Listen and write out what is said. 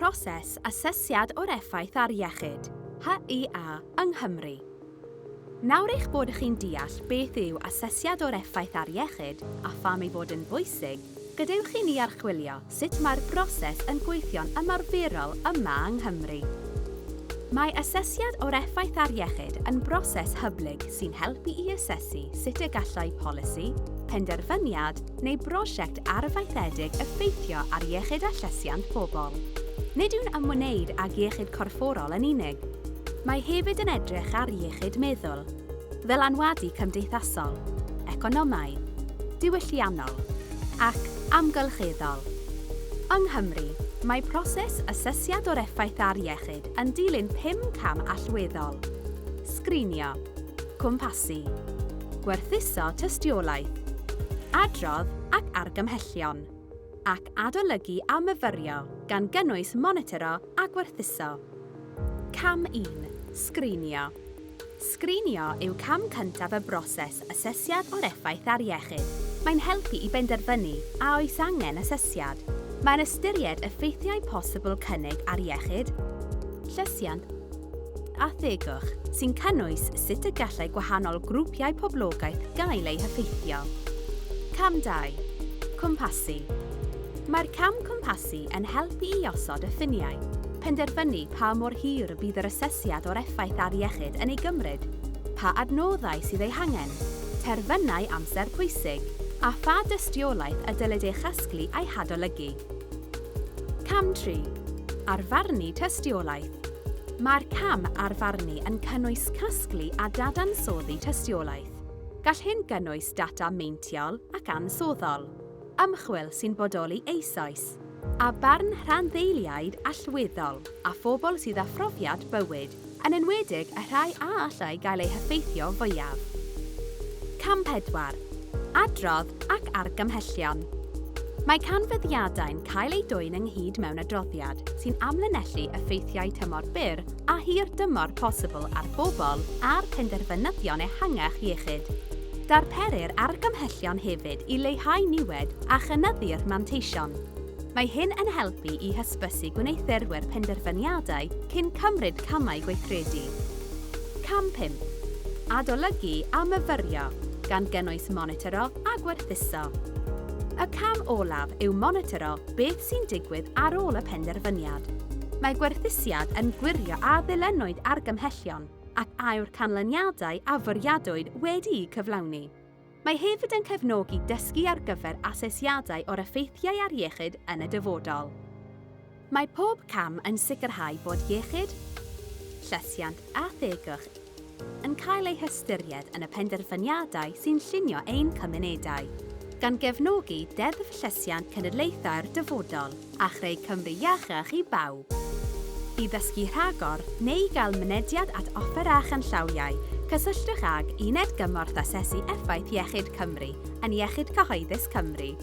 proses Asesiad o'r Effaith ar Iechyd, HIA, yng Nghymru. Nawr eich bod chi'n deall beth yw Asesiad o'r Effaith ar Iechyd a pham ei fod yn bwysig, gadewch i ni archwilio sut mae'r broses yn gweithio'n ymarferol yma yng Nghymru. Mae Asesiad o'r Effaith ar Iechyd yn broses hyblyg sy'n helpu i asesu sut y gallai polisi, penderfyniad neu brosiect arfaethedig effeithio ar iechyd a llesiant pobl. Nid yw'n ymwneud ag iechyd corfforol yn unig. Mae hefyd yn edrych ar iechyd meddwl, ddylanwadu cymdeithasol, economaidd, diwylliannol ac amgylcheddol. Yng Nghymru, mae proses Asesiad o'r Effaith ar Iechyd yn dilyn pum cam allweddol, sgrinio, cwmpasu, gwerthuso tystiolaeth, adrodd ac argymhellion, ac adolygu a myfyrio, gan gynnwys monitro a gwerthuso. Cam 1, Sgrinio. Sgrinio yw cam cyntaf y broses Asesiad o'r Effaith ar Iechyd. Mae'n helpu i benderfynu a oes angen asesiad. Mae'n ystyried effeithiau posibl cynnig ar iechyd, llesiant a thegwch, sy'n cynnwys sut y gallai gwahanol grwpiau poblogaeth gael eu heffeithio. Cam 2. Cwmpasu. Mae'r cam cwmpasu yn helpu i osod y ffiniau, penderfynu pa mor hir y bydd yr asesiad o'r effaith ar iechyd yn ei gymryd, pa adnoddau sydd eu hangen, terfynau amser pwysig, a pha dystiolaeth y dylid ei chasglu a'i hadolygu. Cam 3. Arfarnu tystiolaeth. Mae'r cam arfarnu yn cynnwys casglu a dadansoddi tystiolaeth. Gall hyn gynnwys data meintiol ac ansoddol, ymchwil sy'n bodoli eisoes, a barn rhanddeiliaid allweddol a phobl sydd â phrofiad bywyd, yn enwedig y rhai a allai gael eu heffeithio fwyaf. Cam 4. Adrodd ac argymhellion. Mae canfyddiadau'n cael eu dwyn ynghyd mewn adroddiad sy'n amlinellu effeithiau tymor byr a hir dymor posibl ar bobl a'r penderfynyddion ehangach iechyd. Darperir argymhellion hefyd i leihau niwed a chynyddu'r manteision. Mae hyn yn helpu i hysbysu gwneuthurwyr penderfyniadau cyn cymryd camau gweithredu. Cam 5. Adolygu a myfyrio, gan gynnwys monitro a gwerthuso. Y cam olaf yw monitro beth sy'n digwydd ar ôl y penderfyniad. Mae gwerthusiad yn gwirio a ddilynwyd argymhellion ac a yw'r canlyniadau a fwriadwyd wedi'u cyflawni. Mae hefyd yn cefnogi dysgu ar gyfer asesiadau o'r effeithiau ar iechyd yn y dyfodol. Mae pob cam yn sicrhau bod iechyd, llesiant a thegwch yn cael eu hystyried yn y penderfyniadau sy'n llunio ein cymunedau, gan gefnogi Deddf Llesiant Cenedlaethau'r Dyfodol a chreu Cymru iachach i bawb. I ddysgu rhagor neu i gael mynediad at offer a chanllawiau, cysylltwch ag Uned Gymorth Asesu Effaith Iechyd Cymru yn Iechyd Cyhoeddus Cymru.